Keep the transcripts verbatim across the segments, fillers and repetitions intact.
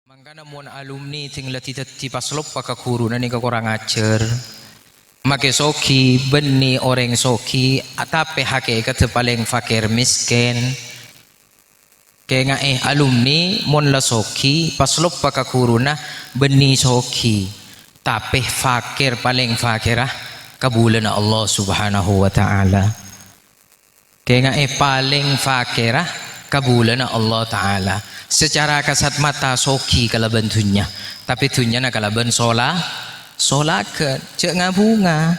Mangkana mon alumni sing la di-, daddi pas loppa ka ghuruna nèka korang ajhâr. Makè soghi, bânnè orèng soghi, tapè hakèkaddhâ palèng fakèr mèskèn. Kènga'è alumni mon la soghi, pas loppa ka ghuruna, bânnè soghi. Tapè fakèr palèng fakèra kabulâna Allah Subhanahu wa Ta'ala. Kènga'è palèng fakèra kabulâna Allah Ta'ala. Sacara kasat mata soghi kalabân dhunnya, tapè dhunnyana kalabân sola-, solaghân, jhâ' ngabhunga.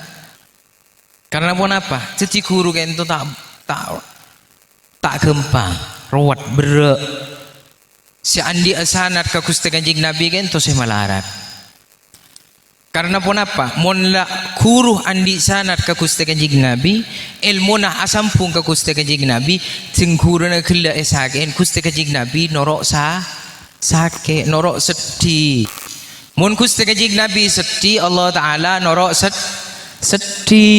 Karna ponapa? Daddi ghuru kènto ta', ta', ta' ghâmpang, rowet, berrâ'. Sè andi'â sanad ka Ghustè Kanjeng Nabi kènto sè malarat. Karna ponapa? Mon la ghuru andi' sanad ka Ghustè Kanjeng Nabi, èlmona asambhung ka Ghustè Kanjeng Nabi, jhâng ghuruna ghellâ' èsakè'è, Ghustè Kanjeng Nabi noro' sa-, sakè', noro' seddhi. Mon Ghustè Kanjeng Nabi seddhi, Allah Ta'ala noro' sed-, seddhi.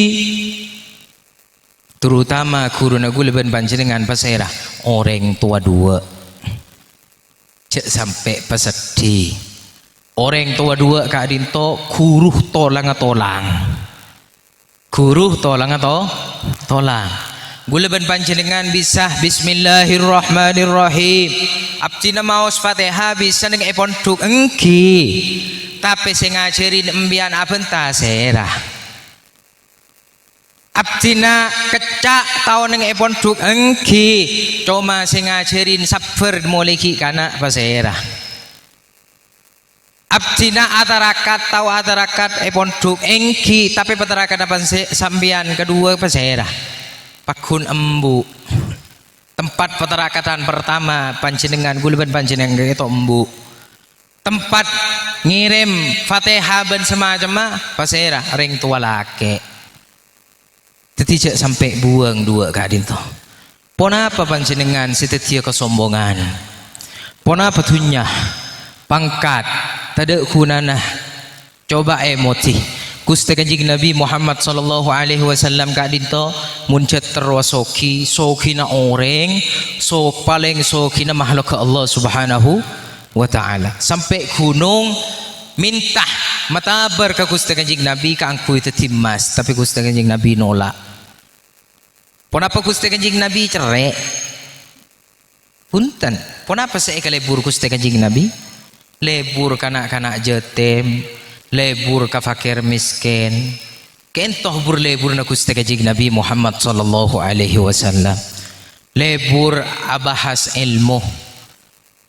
Terutama ghuruna ghulâ bân panjhennengngan pasèra? Orèng towa duwâ'. Jhâ' sampè' paseddhi. Orèng towa duwâ' ka'dinto ghuru tolanga tolang. Ghuru tolanga to-, tolang. Ghulâ bân panjhennengngan bisa, "Bismillahirrahmanirrahim." Abdhina maos Fatèha bisa neng è pondhuk? Èngghi. Tapè sè ngajhâri empèyan abhânta sèra? Abdhina kècca' tao neng è pondhuk? Èngghi. Coma sè ngajhâri sabbhâr molaè ghi' kana' pasèra? Abdhina atarakat tao atarakat è pondhuk? Èngghi. Tapè patarakadhâ pan-, sampèyan kaduwâ pasèra? Pagghun embu'. Tempat patarakadhân pertama panjhennengngan, ghulâ bân panjhennengngan kèto embu'. Tempat ngèrèm Fatèha bân samacemma, pasèra? Rèng towa lakè'. Daddi jhâ' sampè' buwâng duwâ' ka'dinto. Ponapa panjhennengngan sè daddiyâ kasombongan? Ponapa dhunnya, pangkat, tadâ' ghunana? Coba èmodhi. Ghustè Kanjeng Nabi Muhammad sallallahu alaihi wasallam ka'dinto, mon jhât terro soghi, soghina orèng, so-, palèng soghina makhlukka Allah Subhanahu wa Ta'ala. Sampè' ghunong mènta matabâr ka Ghustè Kanjeng Nabi kaangghuy daddi emmas, tapè Ghustè Kanjeng Nabi nola'. Ponapa Ghustè Kanjeng Nabi cerrè'? Bhunten. Ponapa sè èkalebur Ghustè Kanjeng Nabi? Lebur ka na'-kana' jhâtèm, lebur ka fakèr mèskèn. Kènto bur-leburrâ Ghustè Kanjeng Nabi Muhammad sallallahu alaihi wasallam. Lebur abahas èlmo.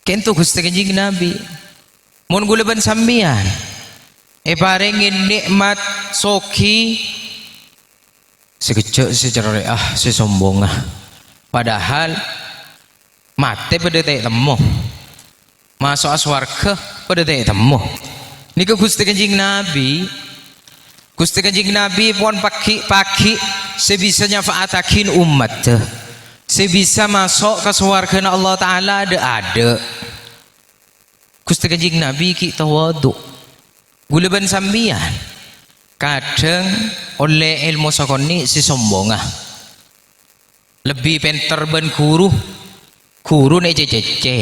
Kènto Ghustè Kanjeng Nabi. Mon ghulâ bân sampèyan èparèngè nè'mat soghi, sè kejjhâ' sè cerrè'a, sè sombongnga. Padahal matè padâ ta' ètemmo. Maso'a sowarghâ padâ ta' ètemmo. Nèka Ghustè Kanjeng Nabi. Ghustè Kanjeng Nabi pon paghi'-paghi' sè bisa nyafa'attaghi ommaddhâ. Sè bisa maso' ka sowarghâna Allah Ta'ala dâ'-adâ'. Ghustè Kanjeng Nabi ghi' tawadhu. Ghulâ bân sampèyan kadhâng ollè èlmo sakonè' sè sombongnga. Lebbi pènter bân ghuru, ghuru nè' cè-cècè.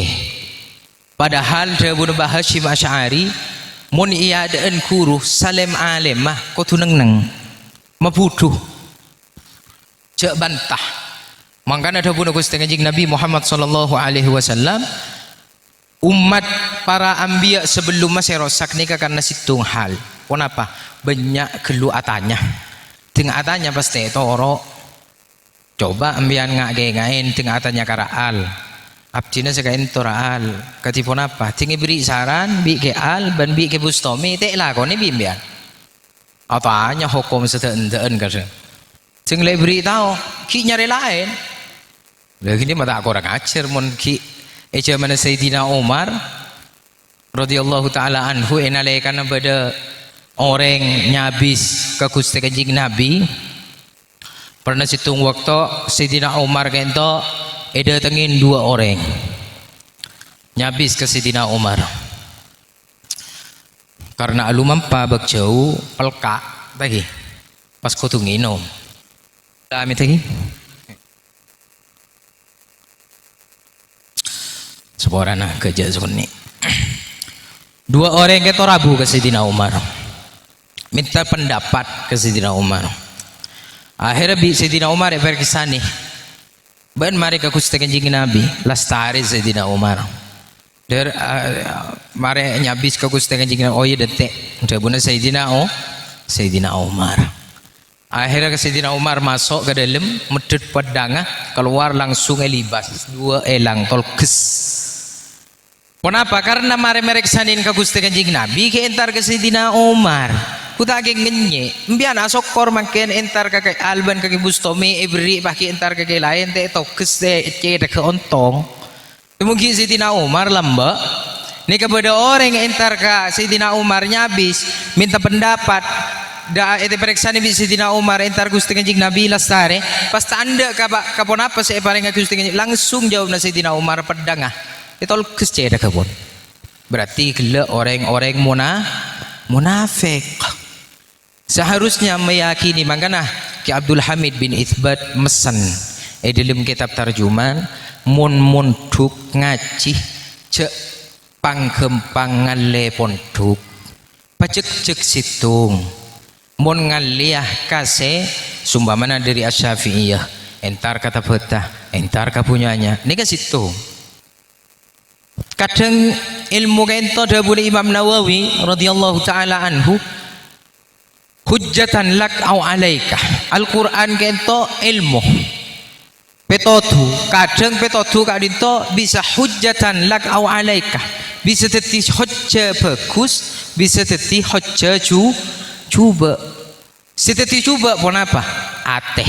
Padahal dhâbuna Mbah Hasyim Asy'ari, mon è adâ'ân ghuru, salèm-alèmma kodhu neng-enneng, mabudhu, jhâ' banta. Mangkana dhâbuna Ghustè Kanjeng Nabi Muhammad sallallahu alaihi wasallam, ommat para anbiya' sabellumma sè rosak nèka karna sèttong hal. Ponapa? Bânnya' ghâllu atanya. Dhing atanya pastè toro'. Coba empèyan nga'-kènga'è dhing atanya ka Ra'al. Abdhina sè kaènto Ra'al. Kadhi ponapa? Dhing èberri' saran bi' Kè Al bân bi' Kè Bustomi, ta' èlakonè bi' empèyan. Atanya hokom sadhâ'-endhâ'ân kadhâng. Dhing la èberri' tao, ghi' nyarè laèn. Lha, ghânèka ma' ta' korang ajhâr mon ghi' è jhâmanna Sayyidina Umar radhiyallahu ta'ala anhu, è nalèkana bâdâ orèng nyabis ka Ghustè Kanjeng Nabi. Pernah sèttong bâkto Sayyidina Umar ka'ènto èdâtengngè duwâ' orèng. Nyabis ka Sayyidina Umar. Karna alomampa bâk jhâu, pelka', taghi. Pas kodhu ngènom. Amit lagi. Saporana ghâjâ' sonnè'. Dua orèng kèto rabu ka Sayyidina Umar. Mènta pendapat ka Sayyidina Umar. Akhirnya bi' Sayyidina Umar èparèksanè. "Bâ'na marè ka Ghustè Kanjeng Nabi." Lastarè Sayyidina Umar. Dâr-, a-, marè nyabis ka Ghustè Kanjeng Nabi. "Oh iyâ, dântè'." Dhâbuna Sayyidina O-, Sayyidina Umar. Akhirnya Sayyidina Umar maso' ka dâlem, meddhât peddhângnga, kalowar langsung èlibas, dua èlang, tolghes. Ponapa? Karna marè marèksanè ka Ghustè Kanjeng Nabi, ghi' entar ka Sayyidina Umar. Ghu ta' ghi' ngènyè'. Empèyan asokkor mangkèn entar ka Kè Al bân ka Kè Bustami, èberri' pas ghi' entar ka kè laèn, ta' tolghes, ta' cèdhâghâ ontong. Mon ghi' Sayyidina Umar lambâ'. Nèka bâdâ orèng entar ka Sayyidina Umar nyabis, mènta pendapat. Dâ-, èparèksanè bi' Sayyidina Umar, entar Ghustè Kanjeng Nabi lastarè, pas ta' endâ' ka pa-, ka ponapa sè èparèngngaghi Ghustè Kanjeng, langsung jâwâbbhâ Sayyidina Umar, peddhângnga ètolghes cèdhâghâ pon. Berarti ghellâ' orèng-orèng mona-, monafèk. Seharusnya meyakini, mangkana Kè Abdul Hamid bin Itsbat messen è dâlem kètab tarjuman, mon mondhuk ngajhi, jhâ' pang-ghâmpang ngallè pondhuk. Pajhekjhek sèttong. Mon ngallèya ka sè, sompamana dâri Asy-Syafi'iyah, entar ka Tabata, entar ka Bunyanya, nèka sèttong. Kadhâng èlmo ka'ènto dhâbuna Imam Nawawi radhiyallahu ta'ala anhu, "Hujjatan lak au alaika." Al-Qur'an ka'ènto èlmo. Pètodhu, kadhâng pètodhu ka'dinto bisa hujjatan lak au alaika. Bisa dhâddhi hojjâ bhâghus, bisa dhâddhi hojjâ ju-, jhubâ'. Sè dhâddhi jhubâ' ponapa? Atè.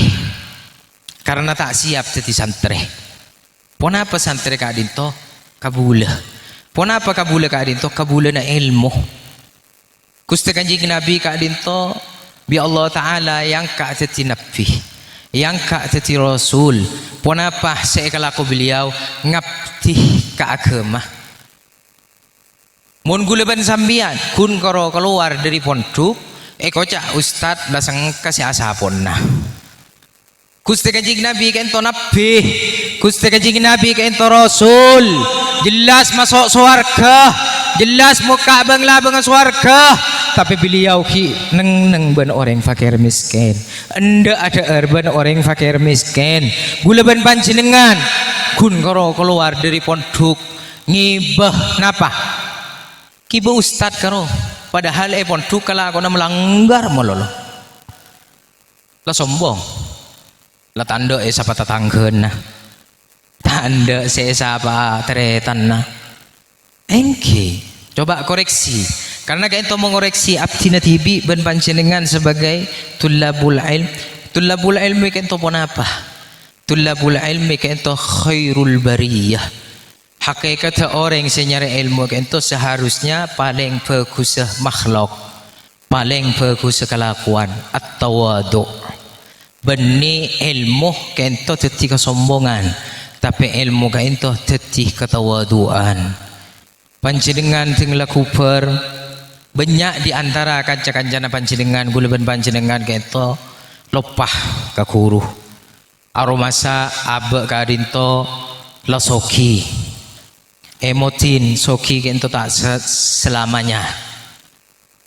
Karna ta' siap dhâddhi santrè. Ponapa santrè ka'dinto? Kabulâ. Ponapa kabulâ ka'dinto? Kabulâna èlmo. Ghustè Kanjeng Nabi ka'dinto bi' Allah Ta'ala èangka' dhâddhi nabbhi, èangka' dhâddhi rasul. Ponapa sè èkalako beliau? Ngabdi ka aghâma. Mon ghulâ bân sampèyan ghun karo kalowar dâri pondhuk, èkoca' ustad la sengka sè asaponna. Ghustè Kanjeng Nabi ka'ènto nabbhi, Ghustè Kanjeng Nabi ka'ènto rasul, jelas maso' sowarghâ, jelas mokka' bâng-labângnga sowarghâ, tapè beliau ghi' neng-enneng bân orèng fakir miskin, endâ' adhâ'âr bân orèng fakir miskin. Ghulâ bân panjhennengngan ghun karo kalowar dâri pondhuk ngibâ napa? Ngibâ ustad karo, padahal è pondhuk kalakowanna malanggar malolo. La sombong. La ta' endâ' èsapa tatangghâna. Ta' endâ' sè èsapa tarètanna. Èngghi, coba koreksi. Karna ka'ènto mangoreksi abdhina dhibi' bân panjhennengngan sebagai thullabul ilm. Thullabul ilmi ka'ènto ponapa? Thullabul ilmi ka'ènto khairul bariyah. Hakèkatta orèng sè nyarè èlmo ka'ènto seharusnya palèng bhâghussa makhlok, palèng bhâghussa kalakowan, at-tawadhu'. Bânnè èlmo ka'ènto dhâddhi kasombongan, tapè èlmo ka'ènto dhâddhi katawadhu'an. Panjhennengngan dhâng la ghubâr, bânnya' di antara ca-kancana panjhennengngan, ghulâ bân panjhennengngan ka'ènto loppa ka ghuru. Aromasa abâ' ka'dinto la soghi. Èmodin soghi ka'dinto ta' se-, selamanya.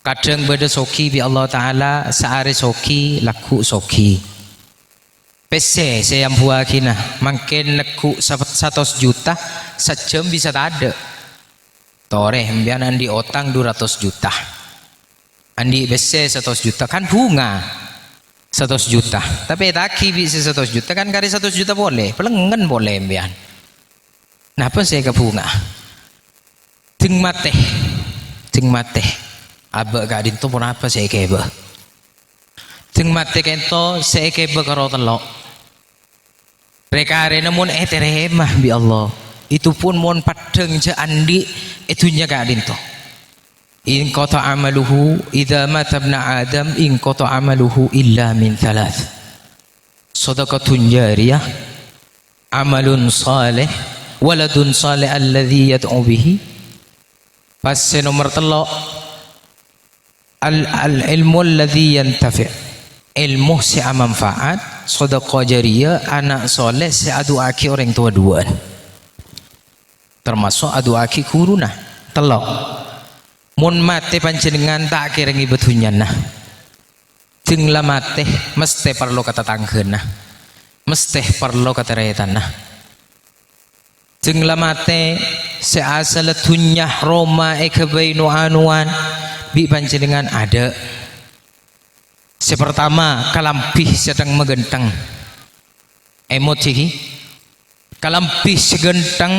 Kadhâng bâdâ soghi bi' Allah Ta'ala, saarè soghi, lagghu' soghi. Pèssè sè èambuwâghina, mangkèn negghu' sa-, satos juta, sajhâm bisa tadâ'. Torè, empèyan andi' otang du ratos juta. Andi' pèssè satos juta, kan bhunga satos juta. Tapè ètaghi bi' sè satos juta, kan karè satos juta polè, palengngen polè empèyan. Napa sè èkabhunga? Dhâng matè. Dhâng matè. Abâ' ka'dinto ponapa sè èkèbâ? Dhâng matè ka'dinto sè èkèbâ karo tello'. Rè-karèna mon ètarèma bi' Allah, itu pun mon peddhâng jhâ' andi' è dhunnya ka'dinto. Inqata'a amaluhu, idza mata ibnu Adam, inqata'a amaluhu illa min thalath. Shadaqatun jariyah, amalun shalih, waladun shalih alladzi yad'u bihi. Pas sè nomer tello', al, al ilmu alladzi yantafi'. Èlmo sè amanfaat, shadaqah jariyah, ana' shalèh sè adu'aaghi orèng towa duwâ'ân. Tamaso' adu'aaghi ghuruna. Tello'. Mon matè panjhennengngan ta' kèra ngibâ dhunnyana. Jhâng la matè mestè parlo ka tatangghâna, mestè parlo ka tarètanna. Jhâng la matè sè asalla dhunnya roma èghâbây no-anowan bi' panjhennengngan adâ'. Sè partama, kalambhi sè tèng-maghânthèng. Èmot, ghi? Kalambhi sè ghânthèng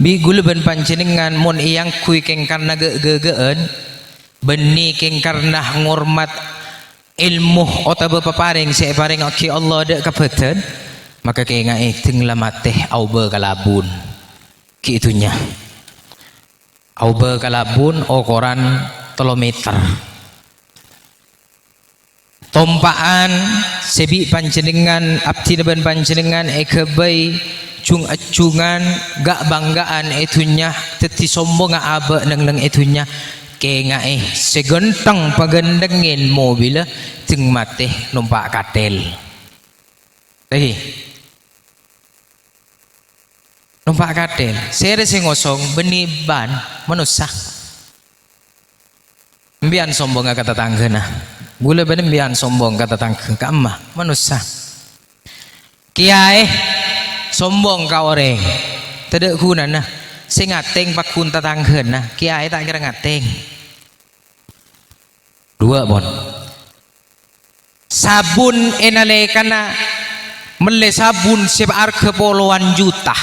bi' ghulâ bân panjhennengngan mon èangghuy kèng karna ghâ-, ghâghâ'ân, bânnè kèng karna ngormat èlmo otabâ paparèng sè èparèngaghi Allah dâ' ka bhâdhân, maka kèngaè jhâng la matè aobâ kalabun. Ghi' dhunnya. Aobâ kalabun okoran tello meter. Tompa'an sè bi' panjhennengngan, abdhina bân panjhennengngan èghâbây jhung-ajhungan, ga'-bângga'an è dhunnya, dhâddhi sombongnga abâ' neng-enneng è dhunnya. Kèngaè, sè ghânthèng paghânthèngngèn mobilla, jhâng matè nompa' kathèl. Lagi. Nompa' kathèl. Sèrè sè ngosong, bânnè ban, manossa. Empèyan sombongnga ka tatangghâna. Ghulâ bân empèyan sombong ka tatangghâ, ka'emma, manossa. Kèyaè sombong ka orèng. Tadâ' ghunana. Sè ngatèng pagghun tatangghâna. Kèyaè ta' kèra ngatèng. Duwâ', pon. Sabun è nalèkana mellè sabun sè arghâ polowan juta.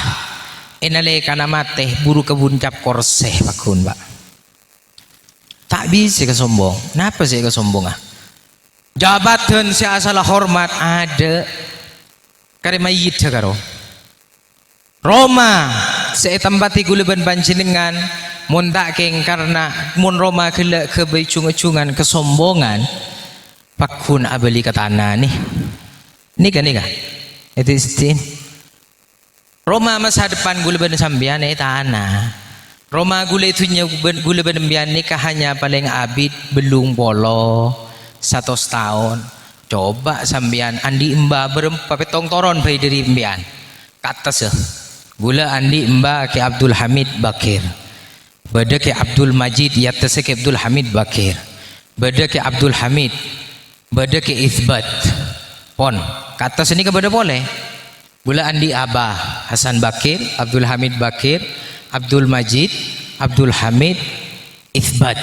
È nalèkana matè, buru kabun cap korsè, pagghun, Pak. Ta' bisa kasombong. Napa sè kasombongnga? Jabatan sè asalla hormat adâ'. Karè mayyidda karo. Roma sè ètempatè ghulâ bân panjhennengngan, mon ta' kèng karna, mon roma ghellâ' ghâbây jhung-ajhungan kasombongan, pagghun abâli ka tana nè. Nèka, nèka. Èdhi seddi'in. Roma masa depan ghulâ bân sampèyan è tana. Roma ghulâ è dhunnya bân, ghulâ bân sampèyan nèka hanya palèng abit bâllung polo, satos taon. Coba sampèyan andi' emba bârâmpa pèttong toron bhâi dâri sampèyan. Ka'attassa. Ghulâ andi' emba Kè Abdul Hamid Bakir. Bâdâ Kè Abdul Majid, è attassa Kè Abdul Hamid Bakir. Bâdâ Kè Abdul Hamid. Bâdâ Kè Isbat. Pon. Ka'attassa nèka bâdâ polè. Ghulâ andi' aba, Hasan Bakir, Abdul Hamid Bakir, Abdul Majid, Abdul Hamid, Isbat.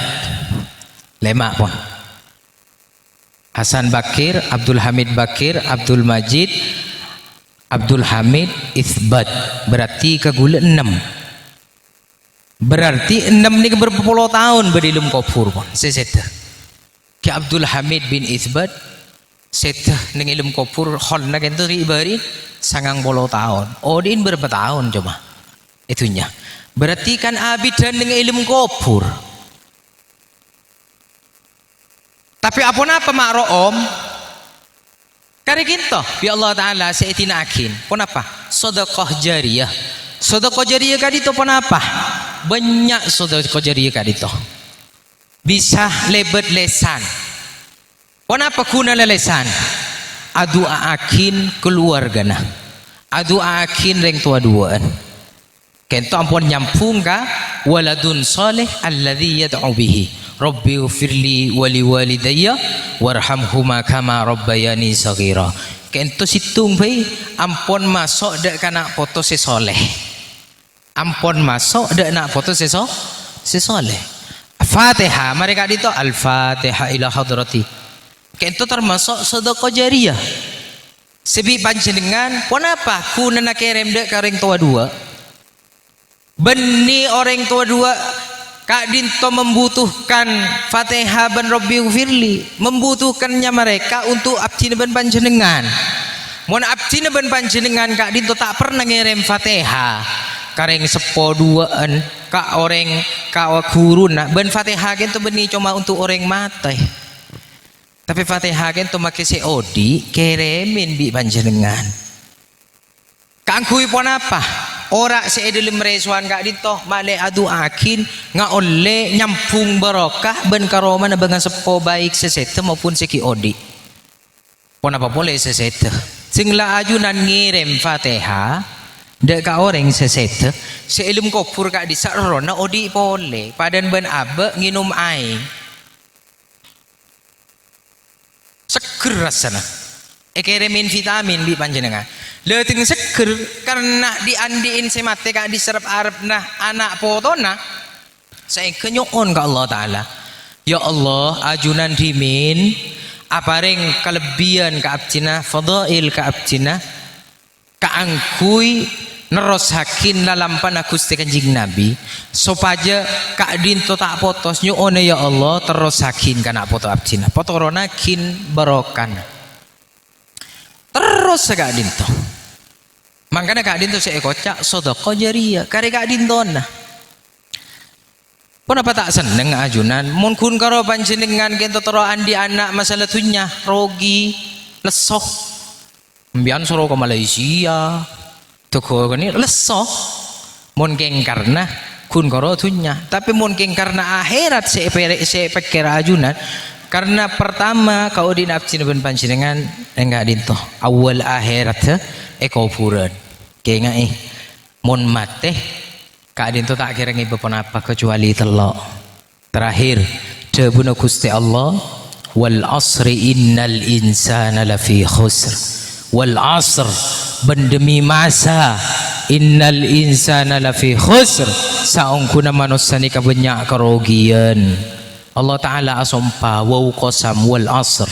Lèma', pon. Hasan Bakir, Abdul Hamid Bakir, Abdul Majid, Abdul Hamid, Isbat. Berarti ka ghulâ ennem. Berarti ennem nèka bârâmpa polo taon bâdâ è alam kobhur, pon, sè sèdhâ. Kè Abdul Hamid bin Isbat, sèdhâ neng è alam kobhur, haulna kènto ri'-bâri' sangang polo taon. Odi'in bârâmpa taon, coba? È dhunnya. Berarti kan abiddhân neng è alam kobhur. Tapè aponapa ma' ro'om? Karè kènto, bi' Allah Ta'ala sè èdina'aghin. Ponapa? Shadaqah jariyah. Shadaqah jariyah ka'dinto ponapa? Bânnya' shadaqah jariyah ka'dinto. Bisa lèbât lèsan. Ponapa ghuna lalèsan? Adu'a'aghin kaluwargana. Adu'a'aghin rèng towa duwâ'ân. Kènto ampon nyambhung ka waladun shalih alladzi yad'u bihi. Rabbighfirli wa liwalidayya warhamhuma kama rabbayani shaghira. Kènto sèttong bhâi ampon maso' dâ' ka na' poto sè shalèh. Ampon maso' dâ' na' poto sè so-, sè shalèh. Fatihah, marè ka'dinto Al-Fatihah ila hadrati. Kènto tamaso' sadaqah jariyah. Sè bi' panjhennengngan, ponapa ghunana kèrèm dâ' ka orèng towa duwâ'? Bânnè orèng towa duwâ' ka'dinto membutuhkan Fatihah bân Rabbighfirli, membutuhkannya mereka untuk abdhina bân panjhennengngan. Mon abdhina bân panjhennengngan ka'dinto ta' perna ngèrèm Fatihah ka rèng seppo duwâ'ân, ka orèng, ka ghuruna, bân Fatihah kènto bânnè coma untuk orèng matè. Tapè Fatihah kènto makè sè odi', kèrèmèn bi' panjhennengngan. Kaangghuy ponapa? Ora' sè è dhâlem rèsowan ka'dinto, malè adu'aaghin, ngaollè nyambhung barokah bân karomana bângaseppo baik sè sèdhâ maupun sè ghi' odi'. Ponapa polè sè sèdhâ? Sè la ajunan ngèrèm Fatihah, Dâ' ka orèng sè sèdhâ, sè è dâlem kobhur ka'dissa' rorona odi' polè, padâna bân abâ' ngènom aèng. Seggher rassana. Èkèrèmè vitamin bi' panjhennengngan. Ladhing seggher karna dhi'-andhi'en sè matè ka'dissa' rep-arebbhâ ana' potona. Saèngghâ nyo'on ka Allah Ta'ala, "Ya Allah, ajunan dhimèn aparèng kalebbiyân ka abdhina, fadhâil ka abdhina, kaangghuy nerrossaghin lalampana Ghustè Kanjeng Nabi, sopajâ ka'dinto ta' potos. Nyo'ona, ya Allah, terrossaghin ka ana' poto abdhina, potoronnaghin barokana." Terros ka'dinto. Mangkana ka'dinto sè èkoca' sadhâka jariyah, karè ka'dintona. Ponapa ta' senneng ajunan? Mon ghun karo panjhennengngan kento terro andhi' ana' masalah dhunnya, rogi, lesso. Sampèyan soro ka Malaysia, dâgghâ' kènè' lesso. Mon kèng karna ghun karo dhunnya, tapè mon kèng karna akhèrat sè èpèrè-, sè èpèkkèr ajunan, karna partama kaodi'na abdhina bân panjhennengngan èngghâ' dinto. Awwal akhèrat è kobhurân. Kènga'è, mon matè, ka'dinto ta' kèra ngèbâ ponapa kacuali tello'. Terakhir, dhâbuna Ghustè Allah, "Wal 'asri innal insana lafi khusr." Wal 'asr, bân demi masa, "innal insana lafi khusr", saongghuna manossa nèka bânnya' karogiyân. Allah Ta'ala asompa, wau qasam, "Wal 'asr."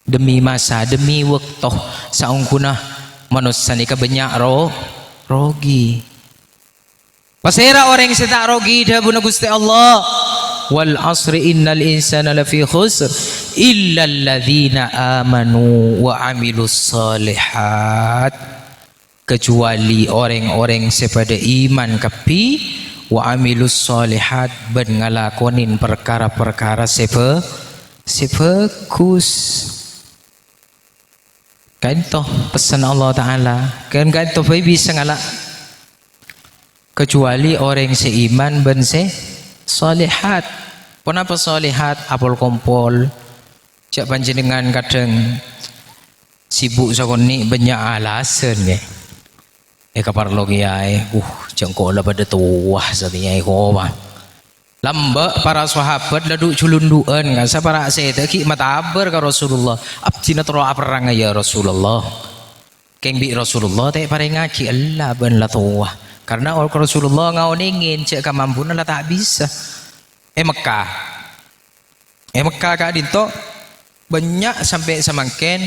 Demi masa, demi wâkto, saongghuna manossa nèka bânnya' ro-, rogi. Pasèra orèng sè ta' rogi? Dhâbuna Ghustè Allah, "Wal 'asri innal insana lafi khusr, illalladzina amanu wa 'amilus shalihat." Kecuali orèng-orèng sè padâ iman kabbhi, "wa 'amilus shalihat," bân ngalakonè parkara-parkara sè bhâ-, sè bhâghus. Ka'dinto pessen Allah Ta'ala, kan ka'dinto bhâi bisa ngala'. Kecuali orèng sè iman bân sè shalihat. Ponapa shalihat? Apol-kompol. Jhâ' panjhennengngan kadhâng sibuk sakonè' bânnya' alasan, yâ. È, kaparlo kèyaè, uh, jhâ' engko' la padâ towa satèya, è, kowa. Lambâ' para sahabat la du'-julundu'ân, ka sapara' sèdhâ ghi' matabâr ka Rasulullah, "Abdhina terro aperrang, ya Rasulullah." Kèng bi' Rasulullah ta' èparèngaghi ella bân la towa. Karna Rasulullah ngaonèngè jhâ' kamampuna la ta' bisa. È Mekkah. È Mekkah ka'dinto bânnya' sampè' samangkèn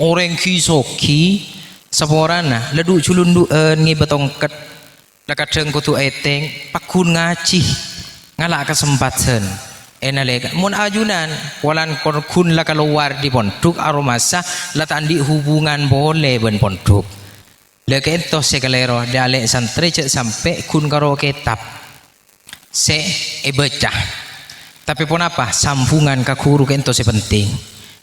orèng ghi-soghi saporana la du'-julundu'ân ngèbâ tongket. La kadhâng kodhu ètèng, pagghun ngajhi, ngala' kasempadhân. È nalèka, mon ajunan, polana kon-, ghun la kalowar dâri pondhuk, aromasa la ta' andi' hubungan polè bân pondhuk. La ka'dinto sè kalèro, dâlè santrè jhâ' sampè' ghun karo kètab sè èbâca. Tapè ponapa? Sambhungan ka ghuru ka'dinto sè penting.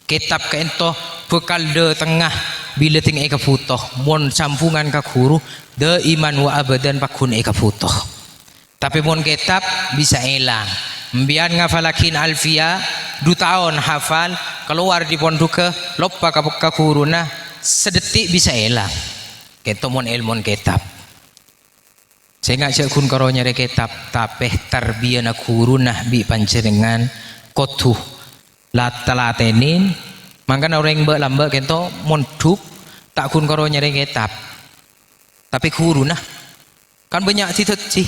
Kètab ka'dinto bhâkal dâtengnga bilâ ding èkabhuto, mon sambhungan ka ghuru, dâiman wa abadan pagghun èkabhuto. Tapè mon kètab bisa èlang. Empèyan ngafalaghi Alfiyah, du taon hafal, kalowar dâri pondhughâ, loppa ka, ka ghuruna, sadhetti' bisa èlang. Ka'dinto mon èlmona kètab. Sènga' jhâ' ghun karo nyarè kètab, tapè tarbiyana ghuruna bi' panjhennengngan kodhu la-, talatènè. Mangkana orèng bâ'-lambâ' ka'dinto mondhuk ta' ghun karo nyarè kètab. Tapè ghuruna kan bânnya' dhi-dhâddhi.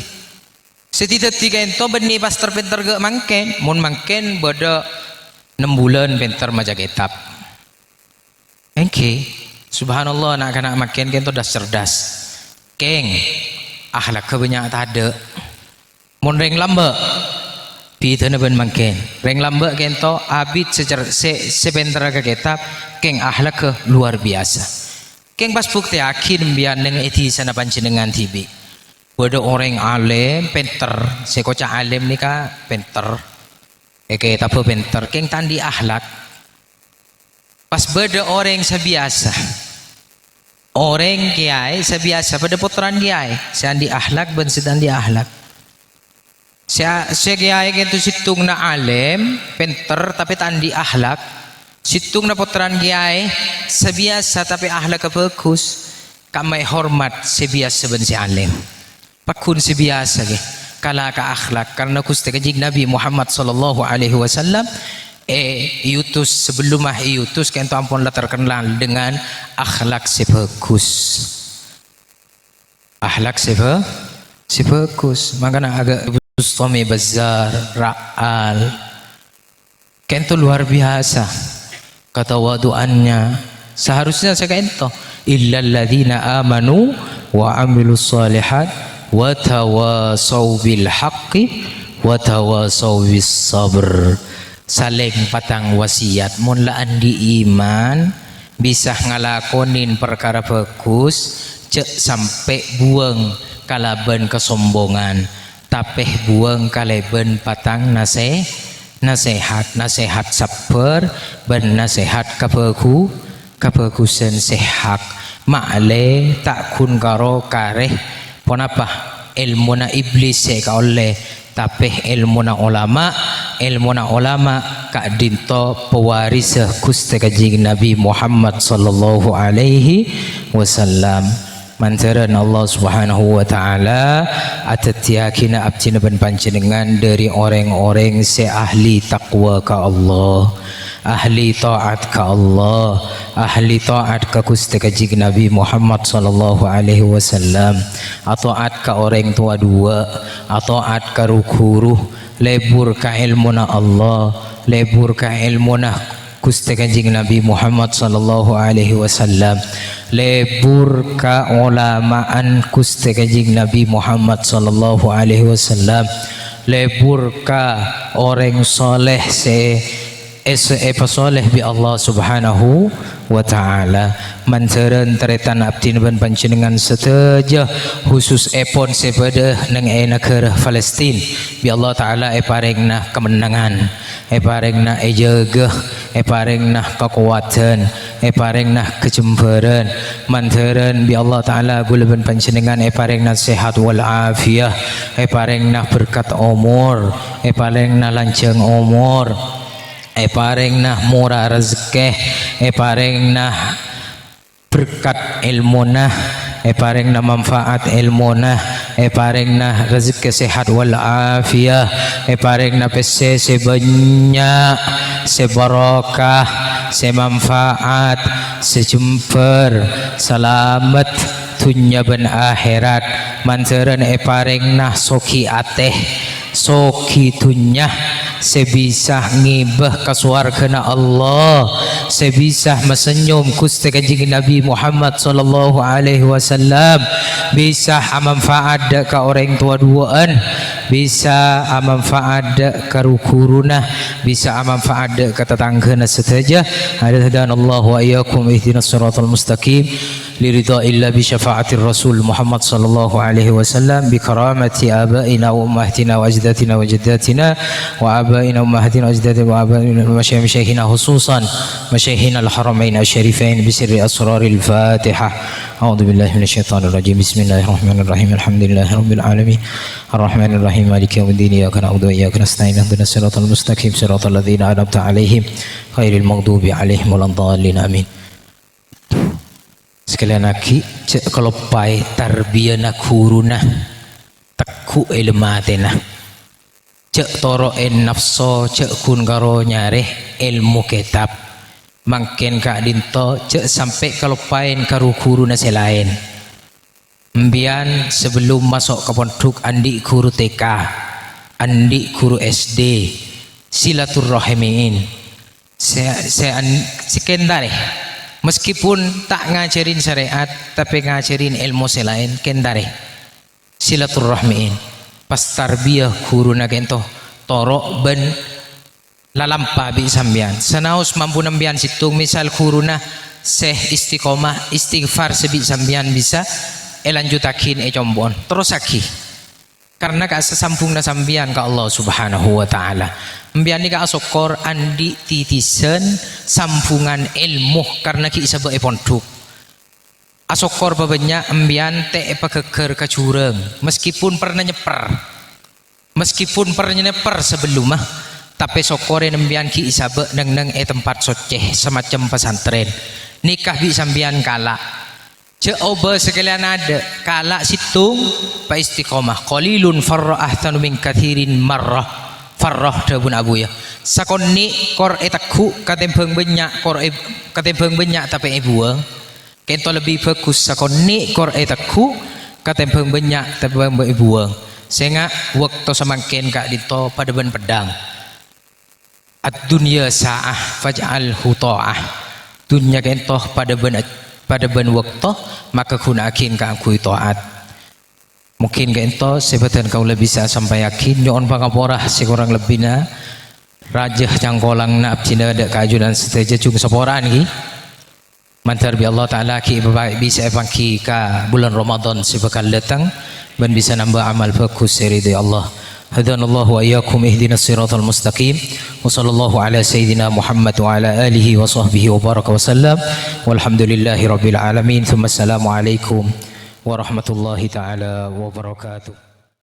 Sè dhi-dhâddhi ka'dinto bânnè pas ter-pènter ghâ' mangkèn. Mon mangkèn bâdâ nem bulân pènter maca kètab. Èngghi, subhanallah, na'-kana' mangkèn ka'dinto das-cerdas. Kèng, akhlakka bânnya' tadâ'. Mon rèng lambâ', bhidhâna bân mangkèn. Rèng lambâ' ka'dinto abit sè cer-, sè, sè pènterra ka kètab, kèng akhlakka luar biasa. Kèng pas buktèyaghi empèyan neng è dhisana panjhennengngan dhibi'. Bâdâ orèng alèm, pènter, sè èkoca' alèm nèka pènter. È kètabbhâ pènter, kèng ta' andi' akhlak. Pas bâdâ orèng sè biyasa. Orèng kèyaè sè biyasa, padâ pottrana kèyaè, sè andi' akhlak bân sè ta' andi' akhlak. Sè, sè kèyaè ka'dinto sèttongnga alèm, pènter, tapè ta' andi' akhlak. Sèttongnga pottrana kèyaè, sè biyasa, tapè akhlakka bhâghus. Amai hormat sè biyasa bân sè alim. Pagghun sè biyasa, ghi. Kala ka akhlak. Karna Ghustè Kanjeng Nabi Muhammad sallallahu alaihi wasallam, eh, èutus, sabellumma èutus, ka'ento ampon la terkenal dengan akhlak sè bhâghus. Akhlak sè bhâ-, sè bhâghus. Mangkana aghâ' Bustami Bazzar, Ra'al. Ka'ento luar biasa katawadhu'annya. Seharusnya sè ka'ento, "Illalladzina amanu wa amilus shalihat wa tawasau bil haqqi wa tawasau bis sabr." Salèng patang wasiyat. Mon la andi' iman, bisa ngalakonin parkara bhâghus, jhâ' sampè' buwâng kalabân kasombongan, tapè buwâng kalabân patang nasè-, nasèhat, nasèhat sabbhâr bân nasèhat kabhâghu-, kabhâghusân sè hak. Ma'lè ta' ghun karo karè ponapa èlmona iblis sè èkaollè, tapè èlmona olama, èlmona olama ka'dinto pawarissa Ghustè Kanjeng Nabi Muhammad sallallahu alaihi wasallam. Mandhârân Allah Subhanahu wa Ta'ala adhâddhiyâghina abdhina bân panjhennengngan dhâri orèng-orèng sè ahli taqwa ka Allah, ahli ta'at ka Allah, ahli ta'at ka Ghustè Kanjeng Nabi Muhammad sallallahu alaihi wasallam, ata'at ka orèng towa duwâ', ata'at ka ru-ghuru, lebur ka èlmona Allah, lebur ka èlmona Ghustè Kanjeng Nabi Muhammad sallallahu alaihi wasallam, lebur ka olama'an Ghustè Kanjeng Nabi Muhammad sallallahu alaihi wasallam, lebur ka orèng soleh sè, sè èpasoleh bi' Allah Subhanahu wa Ta'ala. Mandhârân tarètan abdhina bân panjhennengngan sadhâjâ, khususèpon sè bâdâ neng è naghârâ Palestina, bi' Allah Ta'ala èparèngana kamennangan. Èparèngana èjâgâ, èparèngana kakowadhân, èparèngana kajembhârân. Mandhârân bi' Allah Ta'ala ghulâ bân panjhennengngan èparèngana sehat wal afiyah, èparèngana berkat omor, èparèngana lanjhâng omor, èparèngana mora rejekkè, èparèngana berkat èlmona, èparèngana manfaat èlmona, èparèngana rejekkè sehat wal afiyah, èparèngana pèssè sè bânnya', sè barokah, sè manfaat, sè jembhâr, salamet dhunnya bân akhèrat, mandhârân èparèngana sogi atè, sogi dhunnya, sè bisa ngibâ ka sowarghâna Allah, sè bisa masenyom Ghustè Kanjeng Nabi Muhammad sallallahu alaihi wasallam, bisa amanfaat dâ' ka orèng towa duwâ'ân, bisa amanfaat dâ' ka ru-ghuruna, bisa amanfaat dâ' ka tatangghâna sadhâjâ. Hadanallahu wa iyyakum ihdinas siratal mustaqim. Li ridha illa bi syafa'atir Rasul Muhammad sallallahu alaihi wasallam, bi karamati abaina wa ummahatina wa ajdatina wa jaddatina wa abaina ummahatina wa ajdatina wa abaina wa masyayikhina khususan, masyayikhina al-haramain asy-syarifain, bi sirri asraril Fatihah. A'udzu billahi minasy syaithanir rajim. Bismillahirrahmanirrahim. Alhamdulillahi rabbil alamin. Arrahmanirrahim. Maliki yaumiddin. Iyyaka na'budu wa iyyaka nasta'in. Ihdinas siratal mustaqim. Siratal ladzina an'amta 'alaihim ghairil maghdubi 'alaihim waladdallin. Amin. Sakalèyan aghi', jhâ' kaloppaè tarbiyana ghuruna, tegghu' è lem atèna. Jhâ' toro'è nafso, jhâ' ghun karo nyarè èlmo kètab. Mangkèn ka'dinto jhâ' sampè' kaloppaèn ka ru-ghuruna sè laèn. Empèyan sabellum maso' ka pondhuk andi' ghuru T K, andi' ghuru S D, silaturrahimiin. Sè, sè an-, sè kèntarè. Meskipun ta' ngajhârin syarè'at, tapè ngajhârin èlmo sè laèn, kèntarè. Silaturrahmiin. Pas tarbiyah ghuruna kènto, toro' bân lalampa bi' sampèyan. Sanaos mampuna empèyan sèttong, misal ghuruna sè istiqomah, istighfar sè bi' sampèyan bisa èlanjuttaghin è compo'on. Terrossaghi. Karna ka-, sasambhungnga sampèyan ka Allah Subhanahu wa Ta'ala. Empèyan nèka asokkor andi' titisan sambhungan èlmo karna ghi' sabâ' è pondhuk. Asokkor pabânnya' empèyan ta' èpaghâgghâr ka jurang, meskipun pernah nyèpper. Meskipun pernah nyèpper sabellumma, tapè sokkorè empèyan ghi' sabâ' neng-enneng è tempat soccè, samacem pesantren. Nèka bi' sampèyan kala'. Jhâ' obâ sakalèyan adâ', kala' sèttong, paistiqomah. "Qalilun farra ahsanu min katsirin marra." Farra, dhâbuna Abuya. Sakonè' kor ètegghu' katèmbhâng bânnya' kor è-, katèmbhâng bânnya' tapè èbuwâng. Ka'ènto lebbi bhâghus sakonè' kor ètegghu' katèmbhâng bânnya' tapè èbuwâng. Sènga' bâkto samangkèn ka'dinto padâ bân peddhâng. "Ad-dunya sa'ah faj'alhu tha'ah." Dhunnya ka'ènto padâ bân, padâ bân bâkto, maka ghuna'aghi kaangghuy ta'at. Mungkin ka'ènto sè bhâdhân kaulâ bisa sampèyaghi, nyo'on pangapora sè korang lebbina. Rajâ cangkolangnga abdhina dâ' ka ajunan sadhâjâ jhung saporaan, ghi. Mandhâr bi' Allah Ta'ala ghi' èpabâ-, bisa èpangghi ka bulân Ramadan sè bhâkal dâteng, bân bisa nambâ amal bhâghus sè ridhâi Allah. Hadanallahu wa iyyakum ihdinas siratal mustaqim. Wa sallallahu ala sayyidina Muhammad wa ala alihi wa sahbihi wa baraka wa sallam. Walhamdulillahi rabbil alamin. Tsumma assalamu alaikum warahmatullahi ta'ala wabarakatuh.